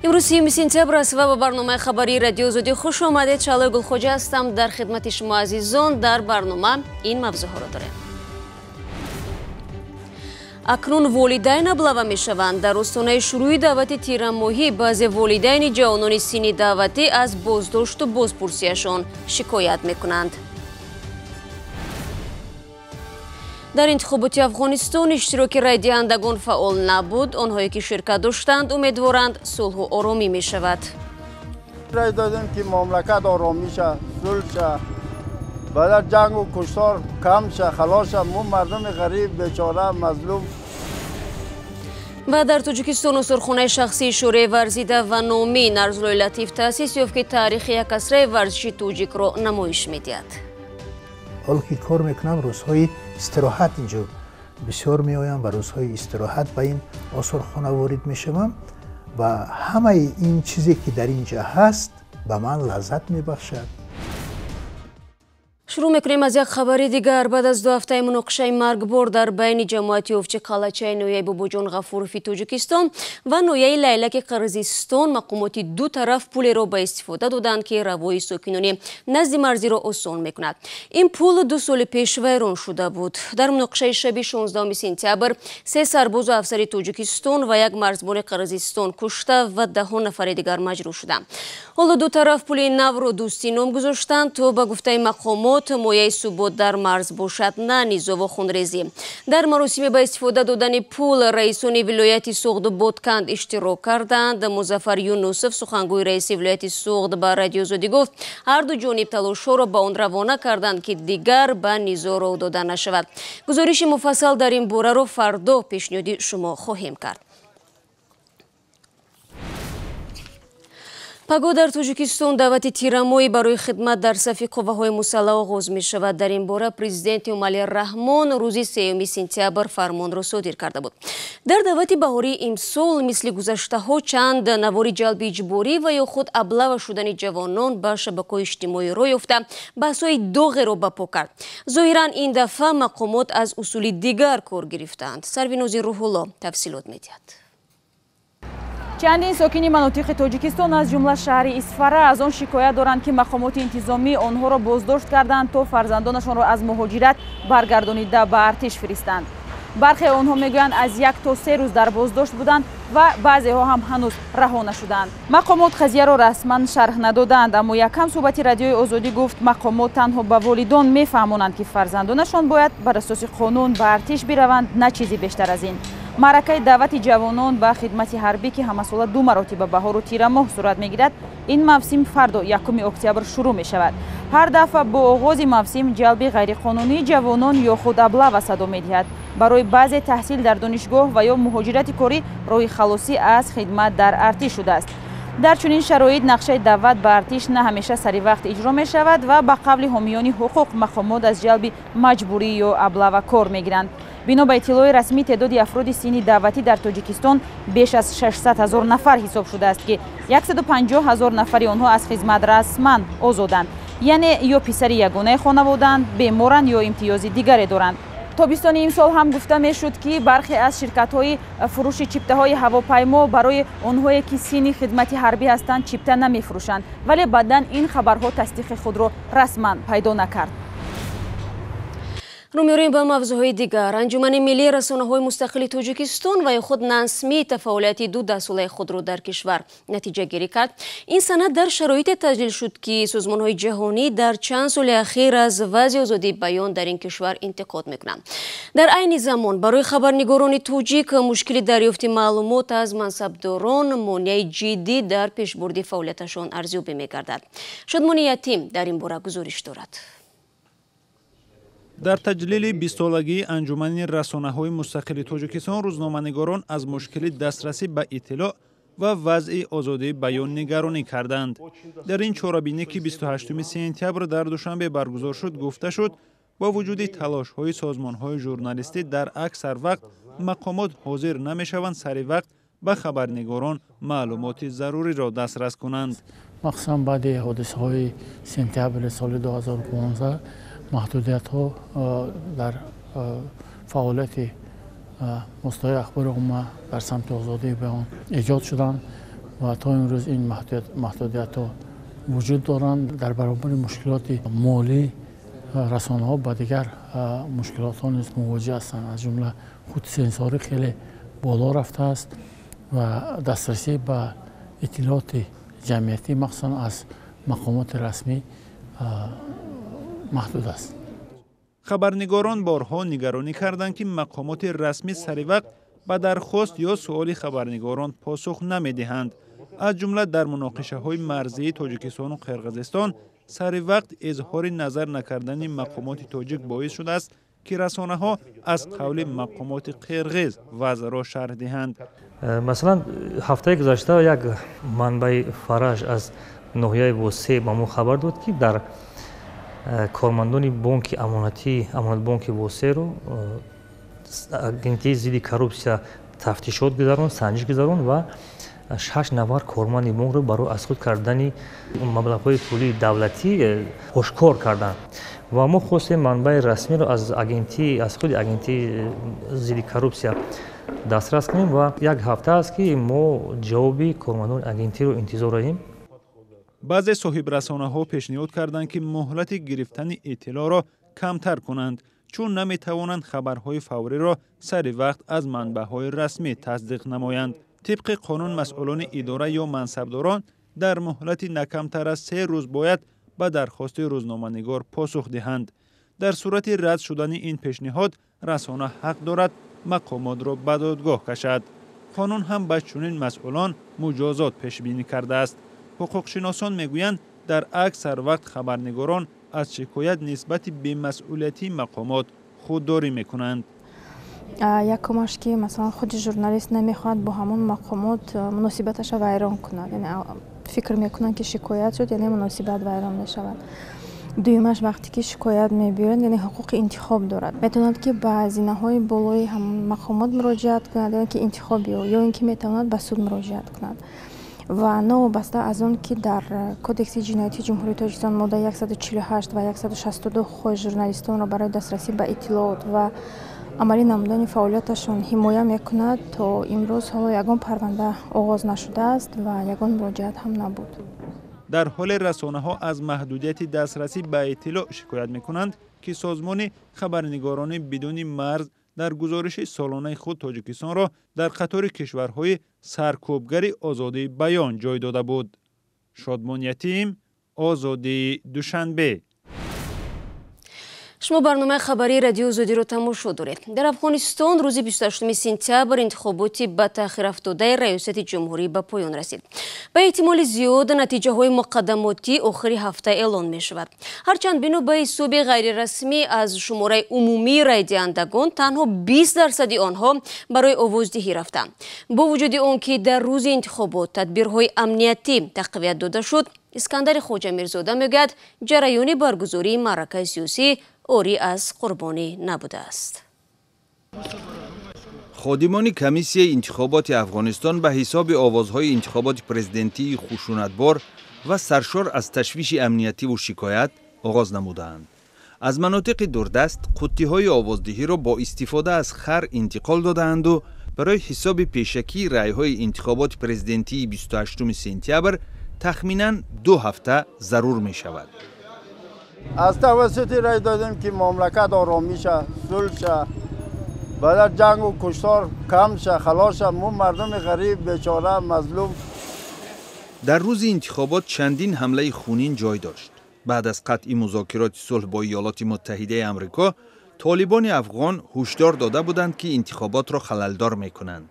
Имрӯз 30 сентябр аст ва ба барномаи хабарии Радиои Озодӣ хуш омадед. Шаҳлои Гулхоҷа ҳастам дар хидмати шумо азизон. Дар барнома ин мавзӯъҳоро дорем. Акнун волидайн аблава мешаванд. Дар остонаи шурӯи даъвати тирамоҳӣ баъзе волидайни ҷавонони синни даъватӣ аз боздошту бозпурсияшон шикоят мекунанд. Дар интихоботи Афғонистон иштироки райдиҳандагон фаъол набуд. Онҳое ки ширкат доштанд умедворанд сулҳу оромӣ мешавад. Рай додем ки мамлакат оромӣ ша, сулҳ ша, баъд ҷангу куштор кам ша, халос ша. Мо мардуми ғариб, бечора, мазлум. Ва дар Тоҷикистон осорхонаи шахсии шӯрои варзида ва номи Нарзуллои Латиф таъсис ёфт, ки таърихи як асраи варзиши тоҷикро намоиш медиҳад. Ҳоло ки кор мекунам, рӯзҳои истироҳат инҷо бисёр меоям ва рӯзҳои истироҳат ба ин осорхона ворид мешавам ва ҳамаи ин чизе ки дар инҷа ҳаст ба ман лаззат мебахшад. Шурӯъ мекунем аз як хабари дигар. Баъд аз 2 ҳафтаи муноқишаи маргбор дар байни ҷамоати Овчи Қалачаи ноҳияи Бобоҷон Ғафурови Тоҷикистон ва ноҳияи Лайлаки Қирғизистон мақомоти ду тараф пулеро ба истифода доданд, ки равои сокинони назди марзиро осон мекунад. Ин пул 2 соли пеш вайрон шуда буд. Дар муноқишаи шаби 16 сентябр 3 сарбозу афсари Тоҷикистон ва як марзбони Қирғизистон кушта ва 10 нафари дигар маҷрӯҳ шуданд. Ҳоло ду тараф пули навро дӯстӣ ном гузоштанд, то ба гуфтаи мақомот мояи субот дар марз бошад, на низову хунрезӣ. Дар маросими ба истифода додани пул раисони вилояти Суғду Бодканд иштирок карданд. Музаффар Юнусов, сухангӯи раиси вилояти Суғд, ба Радиои Озодӣ гуфт, ҳар ду ҷониб талошҳоро ба он равона карданд, ки дигар ба низо роҳ дода нашавад. Гузориши муфассал дар ин бораро фардо пешниҳоди шумо хоҳем кард. Паго дар Тоҷикистон даъвати тирамоҳӣ барои хидмат дар сафи қувваҳои мусаллаҳ оғоз мешавад. Дар ин бора президенти Эмомалӣ Раҳмон рӯзи 3 сентябр фармонро содир карда буд. Дар даъвати баҳории имсол мисли гузаштаҳо чанд навори ҷалби иҷборӣ ва ё худ аблава шудани ҷавонон ба шабакаҳои иҷтимоӣ роҳ ёфта баҳсҳои доғеро ба по кард. Зоҳиран ин дафъа мақомот аз усули дигар кор гирифтаанд. Сарвинози Рӯҳулло тафсилот медиҳад. Чандин сокини манотиқи Тоҷикистон аз ҷумла шаҳри Исфара аз он шикоят доранд, ки мақомоти интизомӣ онҳоро боздошт карданд, то фарзандонашонро аз муҳоҷират баргардонида ба артиш фиристанд. Бархе онҳо мегӯянд, аз 1 то 3 рӯз дар боздошт буданд ва баъзеҳо ҳам ҳанӯз раҳо нашуданд. Мақомот қазияро расман шарҳ надоданд, аммо якам суҳбати Радиои Озодӣ гуфт, мақомот танҳо ба волидон мефаҳмонанд, ки фарзандонашон бояд бар асоси қонун ба артиш бираванд, на чизи бештар аз ин. Маъракаи даъвати ҷавонон ба хидмати ҳарбӣ, ки ҳамасола 2 маротиба баҳору тирамоҳ сурат мегирад, ин мавсим фардо 1 октябр шурӯъ мешавад. Ҳар дафъа бо оғози мавсим ҷалби ғайриқонунии ҷавонон ё худ аблава садо медиҳад. Барои баъзе таҳсил дар донишгоҳ ва ё муҳоҷирати корӣ роҳи халосӣ аз хидмат дар артиш шудааст. Дар чунин шароит нақшаи даъват ба артиш на ҳамеша сари вақт иҷро мешавад ва ба қавли ҳомиёни ҳуқуқ мақомот аз ҷалби маҷбурӣ ё аблава кор мегиранд. Бино ба иттилои расмӣ, теъдоди афроди синни даъватӣ дар Тоҷикистон беш аз 600 000 нафар ҳисоб шудааст, ки 150 000 нафари онҳо аз хизмат расман озоданд, яъне ё писари ягонаи хонаводаанд, беморанд ё имтиёзи дигаре доранд. Тобистони имсол ҳам гуфта мешуд, ки бархе аз ширкатҳои фурӯши чиптаҳои ҳавопаймо барои онҳое ки синни хидмати ҳарбӣ ҳастанд чипта намефурӯшанд, вале баъдан ин хабарҳо тасдиқи худро расман пайдо накард. Рӯ меорем ба мавзӯъҳои дигар. Анҷумани миллии расонаҳои мустақили Тоҷикистон ва ё худ НАНСМИ фаъолияти 2 даҳсолаи худро дар кишвар натиҷагирӣ кард. Ин санад дар шароите таҷлил шуд, ки созмонҳои ҷаҳонӣ дар чанд соли ахир аз вазъи озодии баён дар ин кишвар интиқод мекунанд. Дар айни замон барои хабарнигорони тоҷик мушкили дарёфти маълумот аз мансабдорон монеаи ҷиддӣ дар пешбурди фаъолияташон арзёбӣ мегардад. Шодмони Ятим дар ин бора гузориш дорад. Дар таҷлили 20-солагии анҷумани расонаҳои мустақили Тоҷикистон рӯзноманигорон аз мушкили дастрасӣ ба иттилоъ ва вазъи озодии баён нигаронӣ карданд. Дар ин чорабинӣ, ки 28 сентябр дар Душанбе баргузор шуд, гуфта шуд, бо вуҷуди талошҳои созмонҳои журналистӣ дар аксар вақт мақомот ҳозир намешаванд сари вақт ба хабарнигорон маълумоти заруриро дастрас кунанд. Махсусан баъди ҳодисаҳои сентябри соли 2015 маҳдудиятҳо дар фаъолияти воситаҳои ахбори омма дар самти озодии баён эҷод шуданд. Ва то имрӯз ин маҳдудиятҳо вуҷуд доранд. Дар баробари мушкилоти молӣ расонаҳо ба дигар мушкилотҳо низ мувоҷеҳ ҳастанд. Аз ҷумла худсенсорӣ хеле боло рафтааст ва дастрасӣ ба иттилооти ҷамъиятӣ, махсусан аз мақомоти расмӣ, маҳдуд аст. Хабарнигорон борҳо нигаронӣ карданд, ки мақомоти расмӣ сари вақт ба дархост ё суоли хабарнигорон посух намедиҳанд. Аз ҷумла дар муноқишаҳои марзии Тоҷикистону Қирғизистон сари вақт изҳори назар накардани мақомоти тоҷик боис шудааст, ки расонаҳо аз қавли мақомоти қирғиз вазъро шарҳ диҳанд. Масалан, ҳафтаи гузашта як манбаи Фараҷ аз ноҳияи Восе ба мо хабар дод, ки дар кормандони бонки амонатӣ, Амонатбонки Восеро агентии зидди коррупсия тафтишот гузаронд, санҷиш гузаронд ва шаш нафар корманди бонкро барои аз худ кардани маблағҳои пулии давлатӣ ошкор карданд. Ва мо хостем манбаи расмиро аз агентӣ, аз худи агентии зидди коррупсия дастрас кунем ва як ҳафта аст, ки мо ҷавоби кормандони агентиро интизор дорем. Баъзе соҳибрасонаҳо пешниҳод карданд, ки муҳлати гирифтани иттилоъро камтар кунанд, чун наметавонанд хабарҳои фавриро сари вақт аз манбаъҳои расмӣ тасдиқ намоянд. Тибқи қонун, масъулони идора ё мансабдорон дар муҳлати на камтар аз 3 рӯз бояд ба дархости рӯзноманигор посух диҳанд. Дар сурати рад шудани ин пешниҳод, расона ҳақ дорад мақомотро ба додгоҳ кашад. Қонун ҳам ба чунин масъулон муҷозот пешбинӣ кардааст. Ҳуқуқшиносон мегӯянд, дар аксар вақт хабарнигорон аз шикоят нисбати бемасъулиятии мақомот худдорӣ мекунанд. Якумаш, ки масалан худи журналист намехоҳад бо ҳамон мақомот муносибаташа вайрон кунад, яъне фикр мекунанд, ки шикоят шуд, яъне муносибат вайрон мешавад. Дуюмаш, вақте ки шикоят мебиёяд, яъне ҳуқуқи интихоб дорад, метавонад, ки ба зинаҳои болои ҳамон мақомот муроҷиат кунад, ё ки интихоби ё ин ки метавонад ба суд муроҷиат кунад. Ва новобаста аз он ки дар Кодекси ҷиноятии Ҷумҳурии Тоҷикистон моддаи 148 ва 162 ҳуқуқҳои журналистонро барои дастрасӣ ба иттилоот ва амалӣ намудани фаъолияташон ҳимоя мекунад, то имрӯз ҳоло ягон парванда оғоз нашудааст ва ягон муроҷиат ҳам набуд. Дар ҳоле расонаҳо аз маҳдудияти дастрасӣ ба иттилоъ шикоят мекунанд, ки созмони Хабарнигорони бидуни марз дар гузориши солонаи худ Тоҷикистонро дар қатори кишварҳои саркӯбгари озодии баён ҷой дода буд. Шодмон Ятим, Озодӣ, Душанбе. Шумо барномаи хабарии Радиои Озодиро тамошо доред. Дар Афғонистон рӯзи 28 сентябр интихоботи ба таъхир афтодаи раёсати ҷумҳурӣ ба поён расид. Ба эҳтимоли зиёд, натиҷаҳои муқаддамотӣ охири ҳафта эълон мешавад. Ҳарчанд бино ба ҳисоби ғайрирасмӣ аз шумораи умумии райдиҳандагон танҳо 20 дарсади онҳо барои овоздиҳӣ рафтанд. Бо вуҷуди он ки дар рӯзи интихобот тадбирҳои амниятӣ тақвият дода шуд, Искандари Хоҷамирзода мегӯяд, ҷараёни баргузории маъракаи сиёсӣ орӣ аз қурбонӣ набудааст. Ходимони комиссияи интихоботи Афғонистон ба ҳисоби овозҳои интихоботи президентии хушунатбор ва саршор аз ташвиши амниятиву шикоят оғоз намудаанд. Аз манотиқи дурдаст қуттиҳои овоздиҳиро бо истифода аз хар интиқол додаанду барои ҳисоби пешакии раъйҳои интихоботи президентии 28 сентябр тахминан 2 ҳафта зарур мешавад. Аз тавассути рай додем, ки мамлакат оромӣ ша, сулҳ ша, баъд ҷангу куштор кам ша, халос ша. Мо мардуми ғариб, бечора, мазлум. Дар рӯзи интихобот чандин ҳамлаи хунин ҷой дошт. Баъд аз қатъи музокироти сулҳ бо Иёлоти Муттаҳидаи Амрико, толибони афғон ҳушдор дода буданд, ки интихоботро халалдор мекунанд.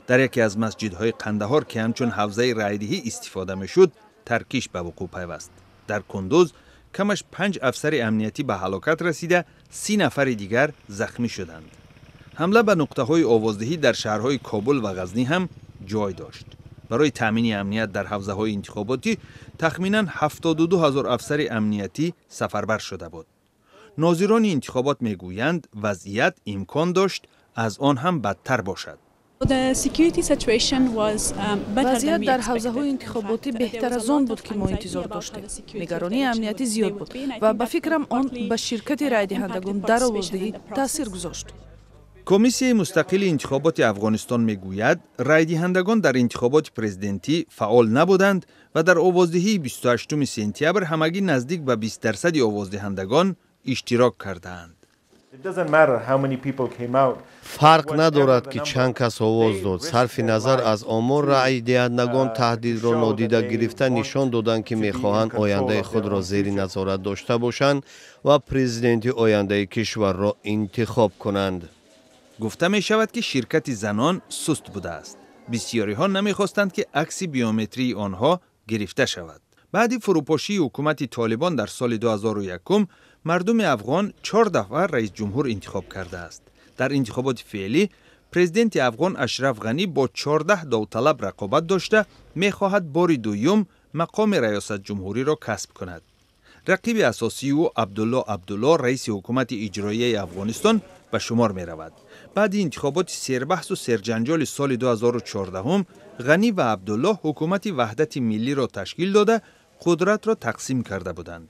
Дар яке аз масҷидҳои Қандаҳор, ки ҳамчун ҳавзаи райдиҳӣ истифода мешуд, таркиш ба вуқӯъ пайваст. Дар Кундуз камаш панҷ афсари амниятӣ ба ҳалокат расида, 30 нафари дигар захмӣ шуданд. Ҳамла ба нуқтаҳои овоздиҳӣ дар шаҳрҳои Кобул ва Ғазнӣ ҳам ҷой дошт. Барои таъмини амният дар ҳавзаҳои интихоботӣ тахминан 72 ҳазор афсари амниятӣ сафарбар шуда буд. Нозирони интихобот мегӯянд, вазъият имкон дошт аз он ҳам бадтар бошад. Вазъият дар ҳавзаҳои интихоботӣ беҳтар аз он буд, ки мо интизор доштем. Нигаронии амниятӣ зиёд буд ва, ба фикрам, он ба ширкати райдиҳандагон дар овоздиҳӣ таъсир гузошт. Комиссияи мустақили интихоботи Афғонистон мегӯяд, райдиҳандагон дар интихоботи президентӣ фаъол набуданд ва дар овоздиҳии 28 сентябр ҳамагӣ наздик ба 20% овоздиҳандагон иштирок кардаанд. Фарқ надорад, ки чанд кас овоз дод. Сарфи назар аз омор, раъйдиҳандагон таҳдидро нодида гирифта нишон доданд, ки мехоҳанд ояндаи худро зери назорат дошта бошанд ва президенти ояндаи кишварро интихоб кунанд. Гуфта мешавад, ки ширкати занон суст будааст. Бисёриҳо намехостанд, ки акси биометрии онҳо гирифта шавад. Баъди фурӯпошии ҳукумати Толибон дар соли 2001 мардуми афғон 4 дафъа раисҷумҳур интихоб кардааст. Дар интихоботи феълӣ президенти афғон Ашраф Ғанӣ бо 14 довталаб рақобат дошта мехоҳад бори дуюм мақоми раёсатҷумҳуриро касб кунад. Рақиби асосии ӯ Абдулло Абдулло, раиси ҳукумати иҷроияи Афғонистон, ба шумор меравад. Баъди интихоботи сербаҳсу серҷанҷоли соли 2014 Ғанӣ ва Абдулло ҳукумати ваҳдати миллиро ташкил дода, қудратро тақсим карда буданд.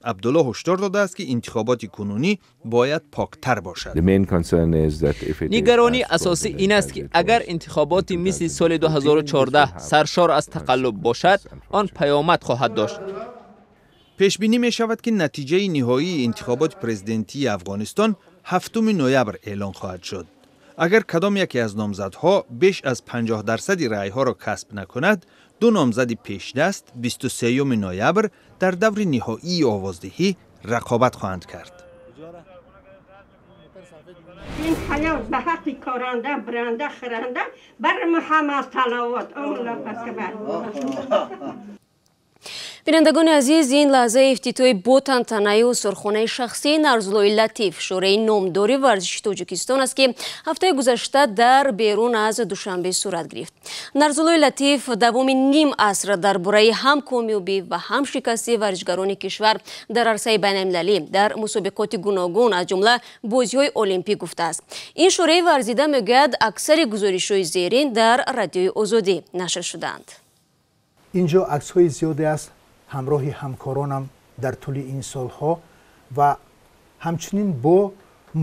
Абдулло ҳушдор додааст, ки интихоботи кунунӣ бояд поктар бошад. Нигаронии асосӣ ин аст, ки агар интихоботи мисли соли 2014 саршор аз тақаллуб бошад, он паёмад хоҳад дошт. Пешбинӣ мешавад, ки натиҷаи ниҳоии интихоботи президентии Афғонистон 7 ноябр эълон хоҳад шуд. Агар кадом яке аз номзадҳо беш аз 50% раъйҳоро касб накунад, ду номзади пешдаст 23 ноябр дар даври ниҳоии овоздиҳӣ рақобат хоҳанд кард. Ин ҳаёт ба ҳаққи коранда, биранда, хӯранда, бар Муҳаммад салавот. Бинандагони азиз, ин лаҳзаи ифтитоҳи бо тантанаи осорхонаи шахсии Нарзуллои Латиф, шӯраи номдори варзиши Тоҷикистон аст, ки ҳафтаи гузашта дар берун аз Душанбе сурат гирифт. Нарзуллои Латиф давоми ним аср дар бораи ҳам комёбӣ ва ҳам шикасти варзишгарони кишвар дар арсаи байналмилалӣ дар мусобиқоти гуногун, аз ҷумла бозиҳои олимпӣ гуфтааст. Ин шӯраи варзида мегӯяд, аксари гузоришҳои зерин дар Радиои Озодӣ нашр шудаанд. Инҷо аксҳои зиёде аст ҳамроҳи ҳамкоронам дар тӯли ин солҳо ва ҳамчунин бо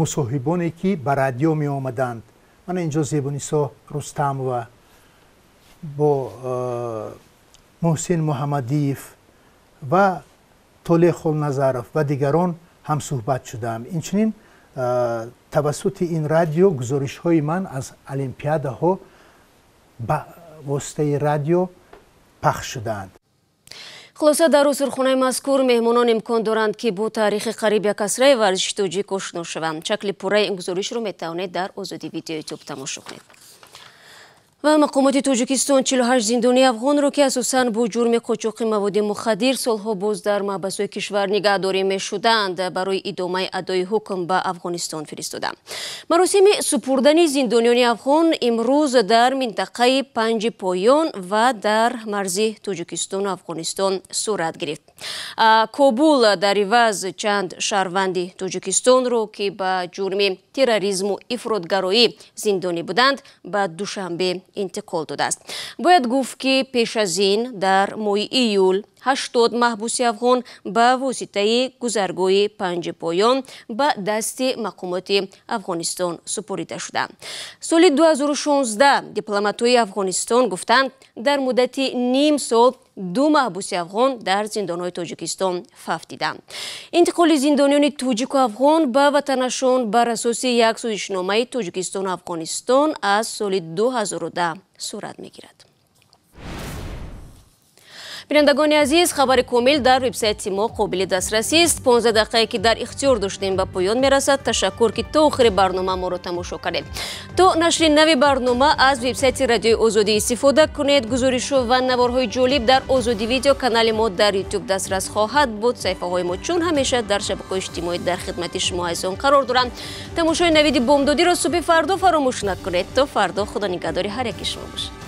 мусоҳибоне, ки ба радио меомаданд. Мана инҷо Зебунисо Рустамова бо Муҳсин Муҳаммадиев ва Толеъ Холназаров ва дигарон ҳамсӯҳбат шудаам. Инчунин тавассути ин радио гузоришҳои ман аз олимпиадаҳо ба воситаи радио пахш шудаанд. Хулоса, дар осорхонаи мазкур меҳмонон имкон доранд, ки бо таърихи қариб як асраи варзиши тоҷик ошно шаванд. Шакли пурраи ин гузоришро метавонед дар Озодӣ видео Ютуб тамошо кунед. Ва мақомоти Тоҷикистон 48 зиндонии афғонро, ки асосан бо ҷурми қочоқи маводи мухаддир солҳо боз дар маҳбасҳои кишвар нигаҳдорӣ мешуданд, барои идомаи адои ҳукм ба Афғонистон фиристоданд. Маросими супурдани зиндониёни афғон имрӯз дар минтақаи Панҷи Поён ва дар марзи Тоҷикистону Афғонистон сурат гирифт. Кобул дар иваз чанд шаҳрванди Тоҷикистонро, ки ба ҷурми терроризму ифротгароӣ зиндонӣ буданд, ба Душанбе интиқол додааст. Бояд гуфт, ки пеш аз ин дар моҳи июл 80 маҳбуси афғон ба воситаи гузаргоҳи Панҷи Поён ба дасти мақомоти Афғонистон супорида шуданд. Соли 2016 дипломатҳои Афғонистон гуфтанд, дар муддати ним сол ду маҳбуси афғон дар зиндонҳои Тоҷикистон фавтиданд. Интиқоли зиндониёни тоҷику афғон ба ватанашон бар асоси як созишномаи Тоҷикистону Афғонистон аз соли 2010 сурат мегирад. Бинандагони азиз, хабари комил дар вебсайти мо қобили дастрасӣ аст. 15 дақиқае, ки дар ихтиёр доштем, ба поён мерасад. Ташаккур, ки то охири барнома моро тамошо кардед. То нашри нави барнома аз вебсайти Радиои Озодӣ истифода кунед. Гузоришҳо ва наворҳои ҷолиб дар Озодӣ видео канали мо дар Ютуб дастрас хоҳад буд. Саҳифаҳои мо чун ҳамеша дар шабакаҳои иҷтимоӣ дар хидмати шумо азизон қарор доранд. Тамошои навиди бомдодиро субҳи фардо фаромӯш накунед. То фардо Худо нигаҳдори ҳар яки шумо бошад.